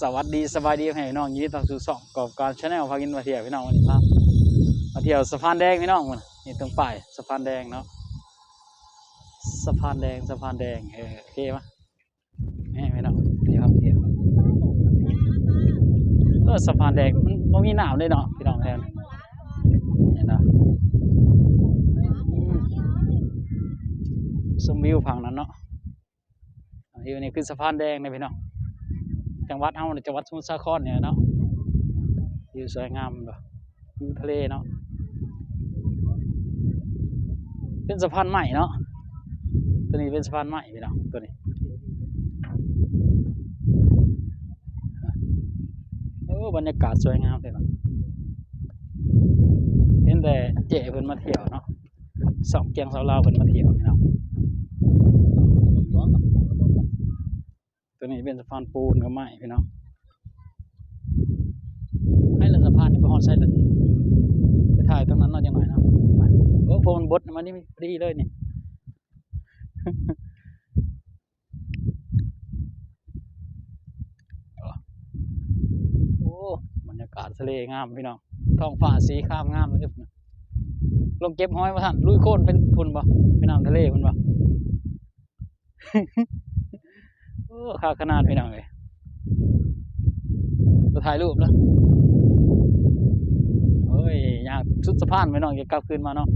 ສະຫວັດດີ ສະບາຍດີ ພໍ່ແມ່ພີ່ນ້ອງ ຍິນດີຕ້ອນຮັບສູ່ຊ່ອງກອບການ Channel ພາກິນພາທ່ຽວ ພີ່ນ້ອງ. ມື້ນີ້ພາມາທ່ຽວສະພານແດງ ພີ່ນ້ອງ. ນີ້ ນີ້ຕົງປ້າຍສະພານແດງເນາະ ສະພານແດງ ສະພານແດງ. ເອີ ໂອເຄ ມາ ນີ້ພີ່ນ້ອງ ນີ້ພາມາທ່ຽວ. ເອີ ສະພານແດງມັນບໍ່ມີນ້ຳເດ້ເນາະ ພີ່ນ້ອງ ແຖວນີ້ ເຫັນບໍ່? ອືມ ຊົມວິວຝັ່ງນັ້ນເນາະ. ວິວນີ້ຄືສະພານແດງເດ້ພີ່ນ້ອງ. ຈັງຫວັດເຮົານີ້ ຈັງຫວັດສະໝຸດສາຄອນນີ້ແຫຼະເນາະ. ວິວສວຍງາມເນາະ ວິວທະເລເນາະ. ເປັນສະພານໄມ້ເນາະ ຕົວນີ້ເປັນສະພານໄມ້ພີ່ນ້ອງ ຕົວນີ້. ໂອ້ ບັນຍາກາດສວຍງາມເດ້ເນາະ. ເຫັນແຕ່ເຈ້ເພິ່ນມາທ່ຽວເນາະ ສອງແກງຊາວລາວເພິ່ນມາທ່ຽວພີ່ນ້ອງ. ຕົວນີ້ເປັນສະພານປູນກັບໄມ້ພີ່ນ້ອງ. ໃຫ້ລະສະພານນີ້ໄປຮອດໃສລະ ໄປຖ່າຍຕົງນັ້ນເນາະ ຈັກໜ້ອຍເນາະ. ໂອ້ ໂພນບົດມານີ້ພໍດີເລີຍນີ້. ໂອ້ ບັນຍາກາດທະເລງາມພີ່ນ້ອງ ທ້ອງຟ້າສີຄາມງາມເລີຍ. ລົງເກັບຫອຍວ່າຊັ້ນ ລຸຍໂຄນເປັນພຸ້ນບໍ່ ເປັນນ້ຳທະເລພຸ້ນບໍ່? ໂອ້ ຄັກຂະໜາດພີ່ນ້ອງເອີຍ. ໄປຖ່າຍຮູບເດີ. ໂອ້ຍ ຍາກສຸດສະພານພີ່ນ້ອງ ຈະກັບຄືນມາເນາະ.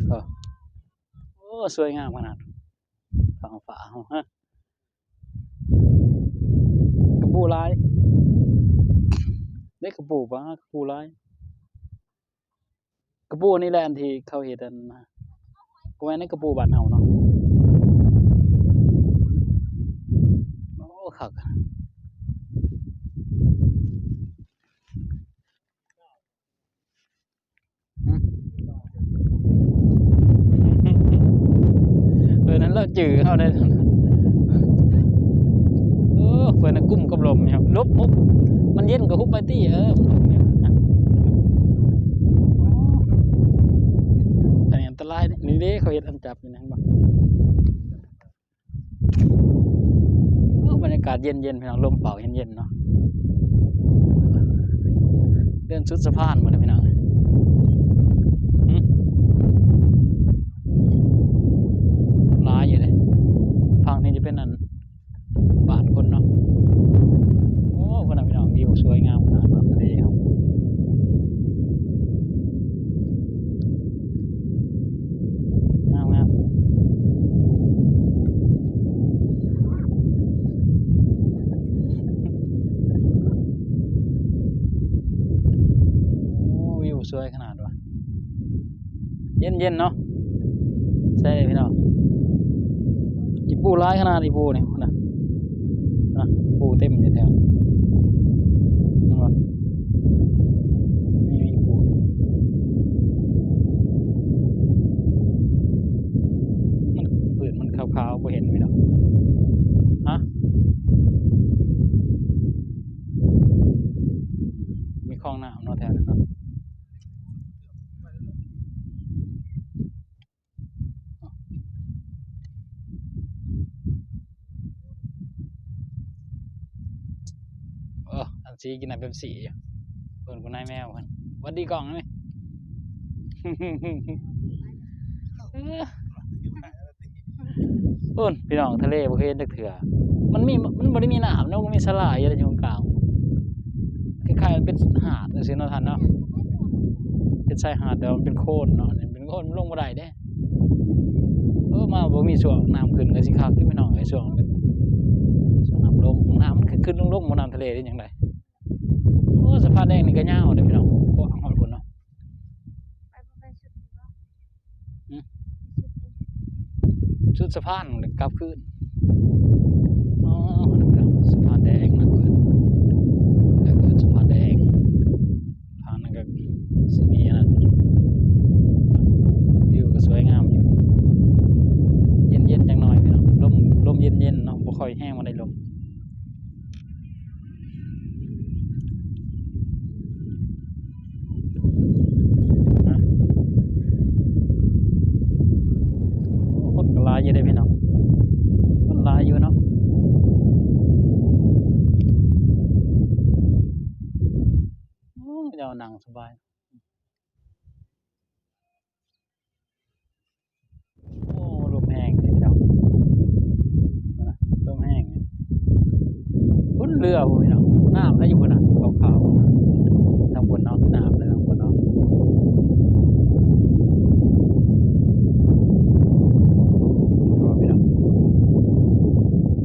ເອີ ໂອ້ ສວຍງາມຂະໜາດ ທ້ອງຟ້າເຮົາ ຮະ ກະປູຫຼາຍເດ້ ກະປູ ປາ ກະປູຫຼາຍ. ກະປູນີ້ແຫຼະ ອັນທີ່ເຂົາເຮັດອັນ ບໍ່ແມ່ນໃນກະປູບ້ານເຮົາເນາະ. ໂອ້ ຄັກ. ເອີ ນັ້ນລະຈື່ເຮົາໄດ້. ໂອ້ ເພິ່ນນະກຸ້ມກັບລົມຢູ່ ຫຼົບ ຫຸບ ມັນເຢັນກໍຫຸບໄປຕິ. ເອີ ອັນນີ້ອັນຕະລາຍເດ້ ນີ້ເດ້ ເຂົາເຮັດອັນຈັບຢູ່ນັ້ນບໍ່. ໂອ້ ບັນຍາກາດເຢັນໆ ພີ່ນ້ອງ ລົມເປົ່າເຢັນໆ ເນາະ. ເດີນສຸດສະພານພຸ້ນນະພີ່ນ້ອງ. ຫຶ ຫຼາຍຢູ່ເດ້ ຝັ່ງນີ້ຈະເປັນອັນ ບ້ານຄົນເນາະ. ໂອ້ ພຸ້ນນະພີ່ນ້ອງ ວິວສວຍງາມຂະໜາດ ນ້ຳທະເລເຮົາ ງາມໆ. ໂອ້ ວິວສວຍຂະໜາດວ່າ ເຢັນໆ ເນາະ. ໃຊ່ພີ່ນ້ອງ ອີ່ປູຫຼາຍຂະໜາດ ອີ່ປູນີ້ນະ ນະ ປູເຕັມຢູ່ແຖວ ເຫັນບໍ່? ນີ້ມີປູ ມັນ ພື້ນມັນຂາວໆ ບໍ່ເຫັນພີ່ນ້ອງ. ຮະ ມີຄອງນ້ຳເນາະ ແຖວນັ້ນເນາະ. ໂອ້ ອັນຊີກິນນ້ຳເປັບຊີຢູ່ ເພິ່ນ ຄຸນນາຍແມວເພິ່ນ. ຫວັດດີກ້ອງແດ່. ເອີ ໂອ້ຍ ພີ່ນ້ອງ ທະເລບໍ່ເຄີຍເຫັນຈັກເທື່ອ. ມັນມີ ມັນບໍ່ໄດ້ມີນ້ຳເນາະ ມັນມີສາຫຼ່າຍຢູ່ໃນກາງ ຄ້າຍໆ ມັນເປັນຫາດຈັ່ງຊີ້ເນາະທ່ານເນາະ ເປັນຊາຍຫາດ ແຕ່ວ່າມັນເປັນໂຄນເນາະ ເປັນໂຄນ ມັນລົງບໍ່ໄດ້ເດ້. ເອີ ມາບໍ່ມີຊ່ວງນ້ຳຂຶ້ນກໍຊິຄັກຢູ່ພີ່ນ້ອງເອີຍ ຊ່ວງເປັນ ຊ່ວງນ້ຳລົງ ນ້ຳມັນຂຶ້ນໆ ລົງໆ ບໍ່ ນ້ຳທະເລເດ້ ຈັ່ງໃດ. ໂອ້ ສະພານແດງນີ້ກໍຍາວເດ້ພີ່ນ້ອງ ກວ້າງຮອດພຸ້ນເນາະ. ໄປບໍ່ໄປສຸດນີ້ບໍ່? ຫຶ ສຸດນີ້ ສຸດສະພານກັບຄືນ. ອໍ ສະພານແດງນະເພິ່ນ ເອີ້ນສະພານແດງ. ທາງນັ້ນກໍຊິມີອັນນັ້ນ ວິວກໍສວຍງາມຢູ່ ເຢັນໆ ຈັກໜ້ອຍພີ່ນ້ອງ ລົມ ລົມເຢັນໆ ເນາະ ບໍ່ຄ່ອຍແຮງປານໃດລົມ. ຄົນກໍຫຼາຍຢູ່ເດ້ພີ່ນ້ອງ ຫຼາຍຢູ່ເນາະ. ໂອ້ ເຈົ້ານັ່ງສະບາຍ. ໂອ້ ລົມແຮງເດ້ພີ່ນ້ອງ ເບິ່ງນະ ລົມແຮງ. ພຸ້ນເຮືອພຸ້ນພີ່ນ້ອງ ນ້ຳໄດ້ຢູ່ພຸ້ນນະ ຂາວໆ ທາງພຸ້ນເນາະ ນ້ຳໄດ້ທາງພຸ້ນເນາະ ເຫັນບໍ່ພີ່ນ້ອງ.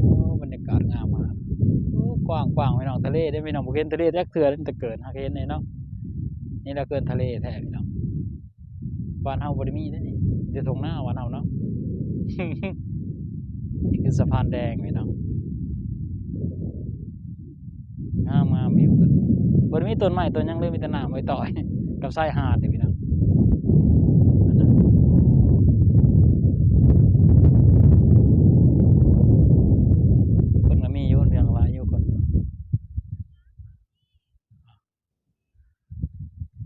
ໂອ້ ບັນຍາກາດງາມຂະໜາດ ໂອ້ ກວ້າງໆ ພີ່ນ້ອງ ທະເລເດ້ພີ່ນ້ອງ ບໍ່ເຫັນທະເລຈັກເທື່ອ ຕັ້ງແຕ່ເກີດ ຫາກເຫັນນີ້ເນາະ. ນີ້ລະເກີນທະເລແທ້ພີ່ນ້ອງ ບ້ານເຮົາບໍ່ໄດ້ມີເດ້ນີ້ ມີແຕ່ທົ່ງນາບ້ານເຮົາເນາະ. ນີ້ຄືສະພານແດງພີ່ນ້ອງ ງາມໆ ວິວເພິ່ນ ບໍ່ໄດ້ມີຕົ້ນໄມ້ຕົ້ນຫຍັງເລີຍ ມີແຕ່ນ້ຳໄວ້ຕອຍກັບຊາຍຫາດນີ້ພີ່ນ້ອງ. ຄົນກໍມີຢູ່ ພຽງຫຼາຍຢູ່ຄົນ.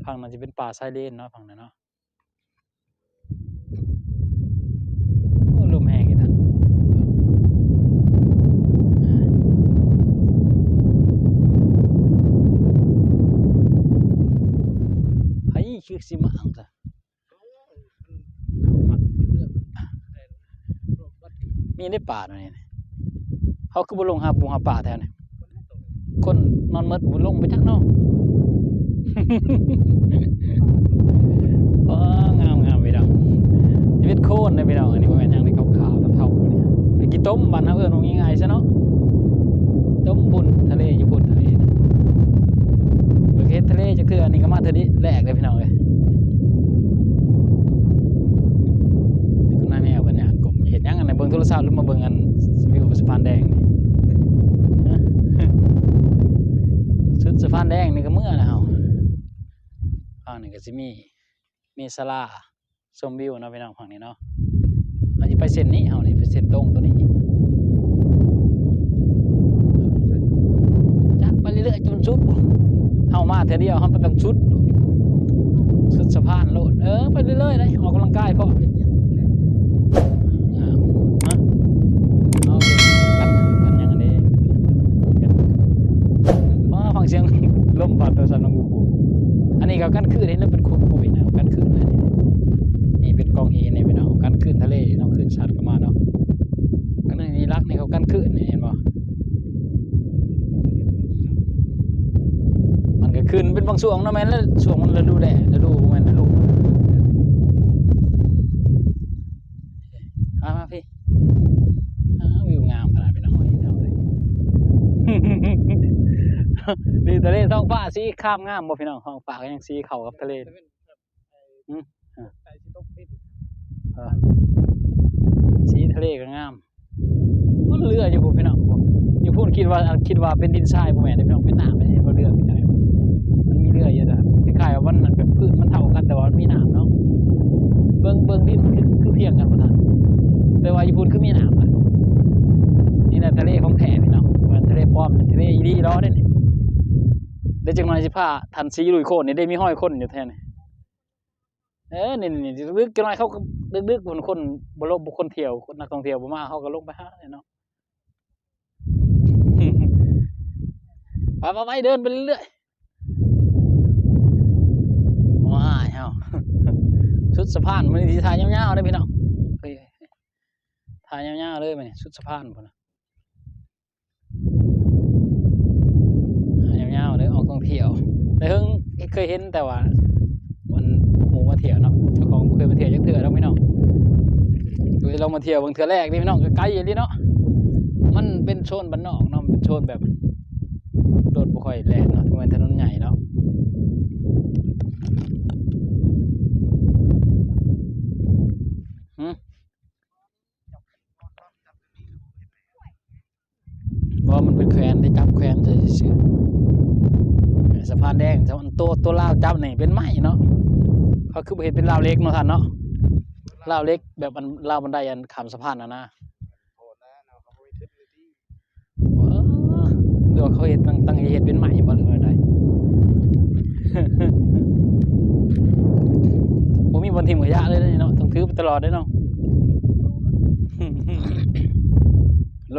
ຝັ່ງນັ້ນຊິເປັນປ່າຊາຍເລນເນາະ ຝັ່ງນັ້ນເນາະ. ໂອ້ ລົມແຮງອີກນັ້ນ ໃຜຄືຊິມາເອົາຊະ. ມີໃນປ່າໂຕນີ້ ເຮົາຄືບໍ່ລົງຫາປູຫາປາແຖວນີ້ ຄົນນອນໝົດ ບໍ່ລົງໄປຈັກເນາະ. ໂອ້ ງາມໆ ພີ່ນ້ອງ ຊີວິດໂຄນເດ້ພີ່ນ້ອງ. ອັນນີ້ບໍ່ແມ່ນຫຍັງເດ້ ຂາວໆ ເທົາໆ ນີ້ ເປັນຂີ້ຕົມ ບ້ານເຮົາເອີ້ນວ່າງ່າຍໆ ຊະເນາະ. ຕົມພຸ້ນ ທະເລຢູ່ພຸ້ນ ທະເລ ບໍ່ເຫັນທະເລຈັກເທື່ອ ອັນນີ້ກໍມາເທື່ອແລກເດ້ພີ່ນ້ອງເອີຍ. ນີ້ຄືນາຍແມວເພິ່ນຍ່າງກົມເຮັດຫຍັງ ອັນນັ້ນເບິ່ງໂທລະສັບ ຫຼືມາເບິ່ງອັນວິວສະພານແດງນີ້. ສຸດສະພານແດງນີ້ກໍເມືອແລ້ວເຮົາ. ຝັ່ງນີ້ກໍຊິມີ ມີສາລາຊົມວິວເນາະພີ່ນ້ອງ ຝັ່ງນີ້ເນາະ. ເຮົາຊິໄປເສັ້ນນີ້ ເຮົານີ້ໄປເສັ້ນຕົງຕົວນີ້ ຈັກໄປເລື້ອຍໆ ຈົນສຸດ. ເຮົາມາເທື່ອດຽວ ເຮົາໄປຕ້ອງສຸດ ສຸດສະພານໂລດ. ເອີ ໄປເລື້ອຍໆ ເດ້ ອອກກຳລັງກາຍພ້ອມ. ງາມ ຮະ ເອົາກັນ ກັນຫຍັງອັນນີ້ ວ້າ ຟັງສຽງລົມພັດໂທລະສັບນ້ອງກູກູ. ອັນນີ້ກໍກັນຄືນ ເຫັນແລ້ວເປັນຂຸຍໆ ນະ ກັນຄືນ. ນີ້ເປັນກອງຫີນນີ້ພີ່ນ້ອງ ກັນຄື້ນທະເລເນາະ ຄື້ນຊັດເຂົ້າມາເນາະ. ອັນນີ້ຫຼັກນີ້ເຂົາກັນຄື້ນນີ້ ເຫັນບໍ່? ມັນກໍຂຶ້ນເປັນບາງຊ່ວງເນາະ ແມ່ນລະ ຊ່ວງມັນລະດູແລ້ງ ລະດູ ບໍ່ແມ່ນລະດູ. ມາ ມາພີ້ ອ້າວ ວິວງາມຂະໜາດ ພີ່ນ້ອງເອີຍ. ນີ້ທະເລ ທ້ອງຟ້າສີຄາມງາມບໍ່ ພີ່ນ້ອງ? ທ້ອງຟ້າກໍຍັງສີເຂົ້າກັບທະເລ. ຫືມ ເອີ ສີທະເລກໍງາມ. ມັນເຫຼືອຢູ່ພຸ້ນພີ່ນ້ອງ ຢູ່ພຸ້ນຄິດວ່າ ຄິດວ່າເປັນດິນຊາຍ ບໍ່ແມ່ນເດ້ພີ່ນ້ອງ ເປັນນ້ຳເດ້. ບໍ່ເຫຼືອເປັນຫຍັງ ມັນມີເຫຼືອຢູ່ນະ ຄ້າຍໆວ່າມັນ ມັນແບບພື້ນມັນເທົ່າກັນ ແຕ່ວ່າມັນມີນ້ຳເນາະ. ເບິ່ງ ເບິ່ງດິນຄື ຄືພຽງກັນບໍ່ທັນ ແຕ່ວ່າຢູ່ພຸ້ນຄືມີນ້ຳນະ. ນີ້ແຫຼະທະເລຂອງແທ້ພີ່ນ້ອງ ບໍ່ແມ່ນທະເລປອມ ທະເລອີ່ຫຼີລໍເດ້ນີ້. ແລ້ວຈັກໜ່ອຍຊິພາທ່ານສີລຸຍໂຄນນີ້ ໄດ້ມີຮ້ອຍຄົນຢູ່ແຖວນີ້. ເອີ ນີ້ໆໆ ດຶກໆ ຈັກໜ່ອຍເຂົາກໍດຶກໆ ຄົນ ຄົນບໍ່ລົບ ຄົນທ່ຽວ ນັກທ່ອງທ່ຽວບໍ່ມາ ເຮົາກໍລົງໄປຫາເນາະ. ໄປໆໆ ເດີນໄປເລື້ອຍໆ. ວ້າຍ ເຮົາ ສຸດສະພານ ມື້ນີ້ຊິຖ່າຍຍາວໆ ເດີພີ່ນ້ອງ. ເອີ ຖ່າຍຍາວໆ ເລີຍມື້ນີ້ ສຸດສະພານພຸ້ນນະ. ຍາວໆ ເດີ ອອກທ່ອງທ່ຽວ ແຕ່ເຫິງເຄີຍເຫັນ ແຕ່ວ່າມັນ ໝູ່ມາທ່ຽວເນາະ ເຈົ້າຂອງບໍ່ເຄີຍມາທ່ຽວຈັກເທື່ອດອກພີ່ນ້ອງ. ເລີຍລອງມາທ່ຽວເບິ່ງເທື່ອແລກເດ້ພີ່ນ້ອງ ກໍໄກອີ່ຫຼີເນາະ. ມັນເປັນໂຊນບ້ານນອກເນາະ ເປັນໂຊນແບບ ລົດບໍ່ຄ່ອຍແລ່ນເນາະ ບໍ່ແມ່ນຖະໜົນໃຫຍ່ເນາະ. ຫືມ ບໍ່ ມັນເປັນແຂວນ ໄດ້ຈັບແຂວນໃສ່ຊື່ໆ. ສະພານແດງ ໂຕ ໂຕລາວຈັບນີ້ເປັນໄມ້ເນາະ ເຂົາຄືບໍ່ເຮັດເປັນລາວເຫຼັກເນາະທ່ານເນາະ. ລາວເຫຼັກແບບອັນ ລາວບັນໄດອັນຂ້າມສະພານຫັ້ນນະ. ເອີ ຫຼືວ່າເຂົາເຮັດຕັ້ງ ຕັ້ງໃຈເຮັດເປັນໄມ້ບໍ່ ຫຼືວ່າໃດ? ບໍ່ມີບ່ອນຖິ້ມຂະຫຍະເລີຍເນາະ ຕ້ອງຖືໄປຕະຫຼອດເດ້ເນາະ. ໂລ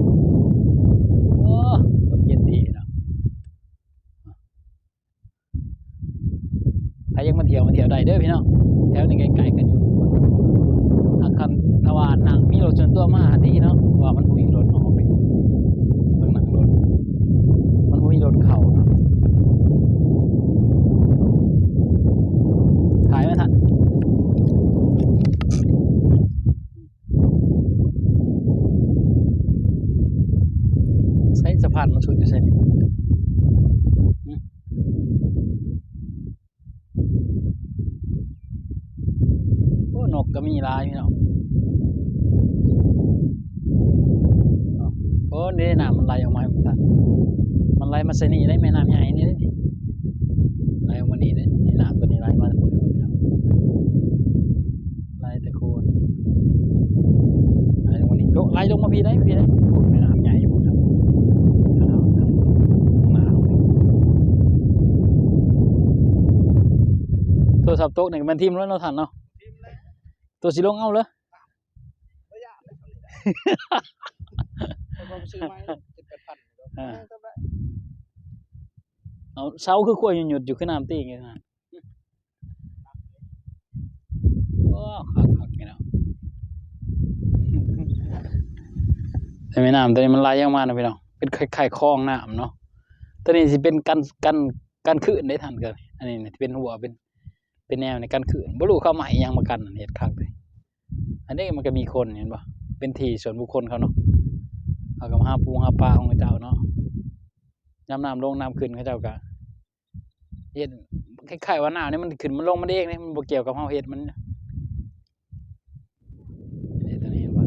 ໂອ້ ລົມເຢັນດີເນາະ. ໃຜຢາກມາທ່ຽວ ມາທ່ຽວໄດ້ເດີພີ່ນ້ອງ, ແຖວນີ້ໃກ້ໆກັນຢູ່. ຖ້າຄັນ ຖ້າວ່ານັ່ງ ມີລົດສ່ວນຕົວມາດີເນາະ, ເພາະວ່າມັນບໍ່ມີລົດອອກເດ້, ຕ້ອງນັ່ງລົດ, ມັນບໍ່ມີລົດເຂົ້າເນາະ. ຖ່າຍໄວ້ທ່ານ. ໃສສະພານມັນສຸດຢູ່ໃສນີ້? ຫຶ? ໂອ້ ນົກກໍມີຫຼາຍພີ່ນ້ອງ. ໂອ້ ນີ້ນ້ຳມັນໄຫຼອອກມາ ມັນໄຫຼມາໃສ່ນີ້ເດ້ ແມ່ນ້ຳໃຫຍ່ນີ້ເດ້. ໄຫຼອອກມານີ້ເດ້ ນີ້ນ້ຳຕົວນີ້ໄຫຼມາແຕ່ພຸ້ນເດ້ພີ່ນ້ອງ, ໄຫຼແຕ່ໂຄນ ໄຫຼລົງມານີ້ ໄຫຼລົງມາພີ້ໄດ໋ ພີ້ໄດ໋. ໂອ້ ແມ່ນ້ຳໃຫຍ່ຢູ່ທາງ ທາງ ທາງ ທາງໜ້າເຮົານີ້. ໂທລະສັບຕົກນີ້ກໍແມ່ນຖິ້ມແລ້ວເນາະທ່ານເນາະ, ຕົວຊິລົງເອົາເລີຍ. ບໍ່ຢາກເລີຍ ເຂົານີ້ໄດ໋ ເຂົາຊື້ໃໝ່ເຈັດແປດພັນ ອ່າ ເອົາເສົາຄືຂົ້ວຫຍຸດໆຢູ່ ຄືນ້ຳຕີງຢູ່ຫັ້ນ. ໂອ້ ຄັກໆ ນີ້ເນາະ. ແຕ່ແມ່ນ້ຳຕົວນີ້ມັນໄຫຼອອກມານະພີ່ນ້ອງ, ເປັນຄ້າຍໆ ຄອງນ້ຳເນາະ. ຕົວນີ້ຊິເປັນກັນ ກັນ ກັນຄື້ນເດ້ທ່ານ, ກໍອັນນີ້ຊິເປັນຮົ້ວ ເປັນ ເປັນແນວໃນກັນຄື້ນ, ບໍ່ຮູ້ເຂົາເອົາໄມ້ຫຍັງມາກັນ ເຮັດຄັກເດ້. ອັນນີ້ມັນກໍມີຄົນ ເຫັນບໍ່ ເປັນທີ່ສ່ວນບຸກຄົນເຂົາເນາະ, ເຂົາກໍມາຫາປູຫາປາຂອງເຂົາເຈົ້າເນາະ. ຍາມນ້ຳລົງນ້ຳຂຶ້ນ ເຂົາເຈົ້າກໍເຮັດ ຄ້າຍໆວ່ານ້ຳນີ້ມັນຂຶ້ນມັນລົງມັນເອງເດ້, ມັນບໍ່ກ່ຽວກັບເຮົາເຮັດມັນ. ນີ້ ຕົວນີ້ເຫັນບໍ່?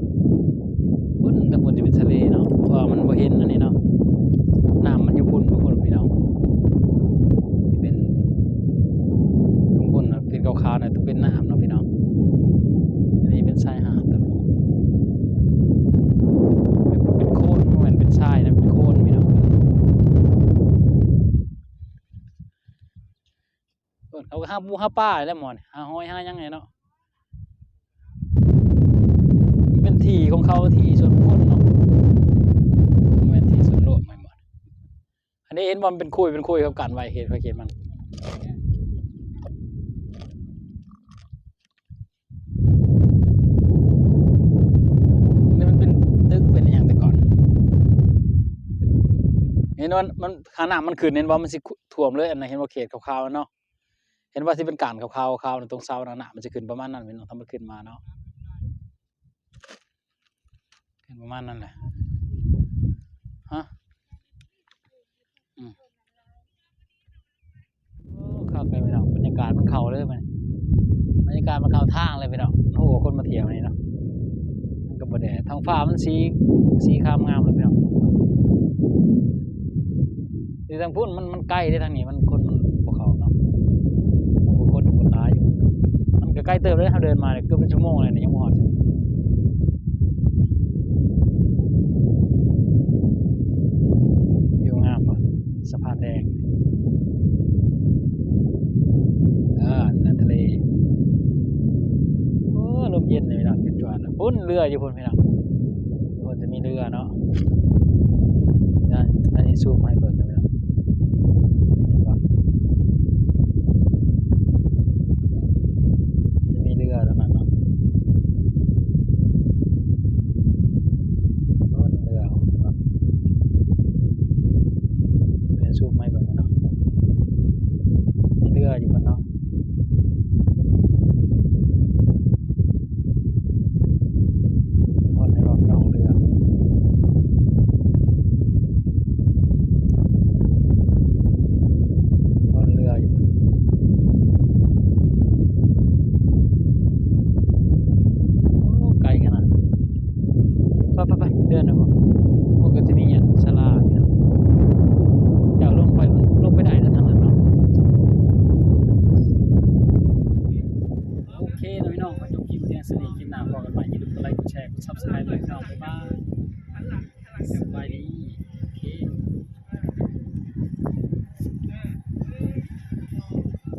ພຸ້ນ ແຕ່ພຸ້ນຈະເປັນທະເລເນາະ, ເພາະວ່າມັນບໍ່ເຫັນອັນນີ້ເນາະ, ນ້ຳມັນຢູ່ພຸ້ນ ຢູ່ພຸ້ນພີ່ນ້ອງ. ທີ່ເປັນ ຕົງພຸ້ນນະ ເປັນຂາວໆນະ ຕົງເປັນນ້ຳເນາະພີ່ນ້ອງ. ອັນນີ້ເປັນຊາຍຫາດ ເປັນໂຄນ, ບໍ່ແມ່ນເປັນຊາຍນະ ເປັນໂຄນພີ່ນ້ອງ. ເພິ່ນເຂົາກໍຫາປູຫາປາແຫຼະໝໍນີ້ ຫາຫອຍຫາຫຍັງນີ້ເນາະ. ເປັນທີ່ຂອງເຂົາ ທີ່ສ່ວນບຸກຄົນເນາະ, ບໍ່ແມ່ນທີ່ສ່ວນລວມແມ່ນບໍ່? ອັນນີ້ເຫັນບໍ່ ມັນເປັນຄຸຍເປັນຄຸຍ ເຂົາກັ້ນໄວ້ ເຂດໃຜເຂດມັນ. ນີ້ມັນເປັນຕຶກເປັນອີ່ຫຍັງແຕ່ກ່ອນ. ເຫັນວ່າມັນ ຖ້ານ້ຳມັນຂຶ້ນ ເຫັນບໍ່ ມັນຊິຖ້ວມເລີຍ. ອັນນັ້ນເຫັນບໍ່ ເຂດຂາວໆເນາະ, ເຫັນວ່າຊິເປັນກ້ານຂາວໆ ຂາວໆ ຕົງເສົານັ້ນນະ ມັນຊິຂຶ້ນປະມານນັ້ນ ເປັນ ຖ້າມັນຂຶ້ນມາເນາະ. ເປັນປະມານນັ້ນແຫຼະ. ຮະ? ອືມ. ໂອ້ ຄັກເລີຍພີ່ນ້ອງ, ບັນຍາກາດມັນເຂົ້າເລີຍບັດນີ້, ບັນຍາກາດມັນເຂົ້າທາງເລີຍພີ່ນ້ອງ. ໂອ້ ຄົນມາທ່ຽວນີ້ເນາະ, ມັນກໍບໍ່ແດດ, ທ້ອງຟ້າມັນສີ ສີຄາມງາມເລີຍພີ່ນ້ອງ. ຢູ່ທາງພຸ້ນມັນ ມັນໄກເດ້, ທາງນີ້ມັນ ຄົນມັນບໍ່ເຂົ້າເນາະ. ໂອ້ ຄົນ ຄົນຫຼາຍຢູ່, ມັນກໍໄກເຕີບເດ້, ເຮົາເດີນມາເກືອບເປັນຊົ່ວໂມງແລ້ວນີ້ ຍັງບໍ່ຮອດ. ວິວງາມບໍ່? ສະພານແດງ ເອີ ນັ້ນທະເລ. ໂອ້ ລົມເຢັນເລີຍພີ່ນ້ອງ, ເຢັນຈວດ. ພຸ້ນເຮືອຢູ່ພຸ້ນພີ່ນ້ອງ, ເພິ່ນຈະມີເຮືອເນາະ. ອັນນີ້ຊູມໃຫ້ເບິ່ງເດີພີ່ນ້ອງ, ເຫັນບໍ່? ຈະມີເຮືອທາງນັ້ນເນາະ, ພຸ້ນເຮືອ ເຫັນບໍ່? ແມ່ນ ຊູມໃຫ້ເບິ່ງ.